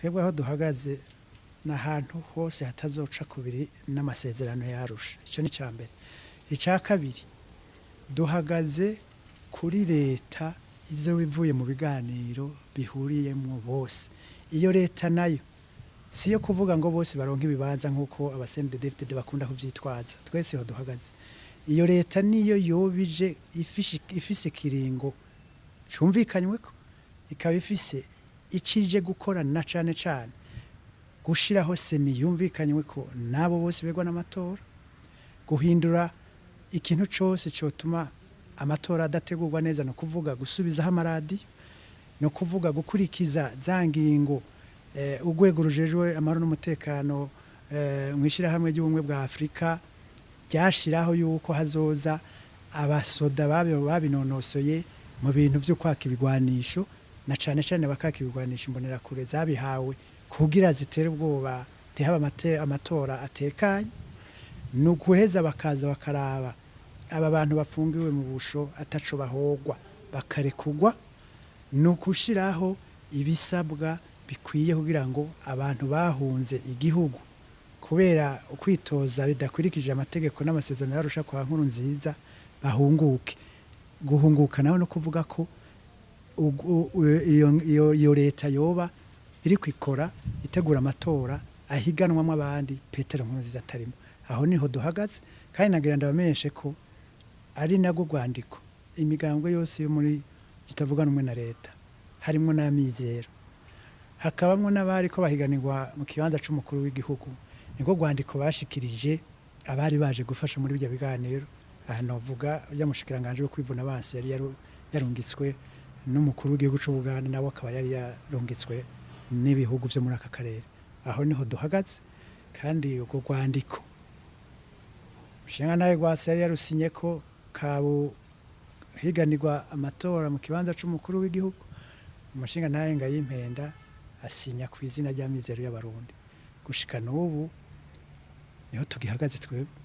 Twebwe aho duhagaze ni ahantu hose hatazoca kubiri n'amasezerano yarusha. Icyo ni icya mbere. Icya kabiri, duhagaze kuri leta izo bivuye mu biganiro bihuriyemo bose. Iyo leta nayo si iyo kuvuga ngo bose baronke ibibanza nk'uko aba CNDD-FDD bakunda kuvyitwaza. Twese aho duhagaze, iyo leta niyo yobije ifise ikiringo cumvikanyweko, ikaba ifise ikije gukora, na cane cane gushiraho CENI yumvikanywe ko nabo bose begwa n'amatora, guhindura ikintu cose cotuma amatora adategurwa neza, no kuvuga gusubizaho amaradiyo, no kuvuga gukurikiza za ngingo urwego rujejwe amahoro n'umutekano mu ishyirahamwe ry'ubumwe bwa Afurika ryashiraho yuko hazoza abasoda babinonosoye mu bintu byo kwaka ibigwanisho, na cane cane bakaka ibigwanisho imbonerakure zabihawe kugira zitere ubwoba ntihaba amatora atekanye. Ni uguheza bakaza bakaraba aba bantu bafungiwe mu busho ataco bahogwa bakarekugwa, ni ukushiraho ibisabwa bikwiye kugira ngo abantu bahunze igihugu kubera ukwitoza bidakurikije amategeko n'amasezerano yarusha kwa nkuru nziza bahunguke. Guhunguka naho no kuvuga ko iyo leta yoba iri kwikora itegura amatora ahiganwamo abandi, Petero Nkurunziza atarimo. Aho niho duhagaze, kandi nagira ndabamenyeshe ko ari nago rwandiko imigambwe yose yo muri itavuga rumwe na leta, harimo n'amizero, hakabamwo n'abari ko bahiganirwa mu kibanza c'umukuru w'igihugu, niko rwandiko bashikirije abari baje gufasha muri ibyo biganiro. Aha novuga ujya mushikiranganje wo kwivuna abansi yari yarungitswe n'umukuru w'igihugu c'Ubuganda, nawe akaba yari yarungitswe n'ibihugu vyo muri aka karere. Aho niho duhagaze, kandi urwo rwandiko Mushingantahe Rwasa yari yarusinye ko kabu higanirwa amatora mu kibanza c'umukuru w'igihugu, umushingantahe Ngayimpenda asinya ku izina rya Mizero y'Abarundi. Gushika n'ubu niho tugihagaze twebwe.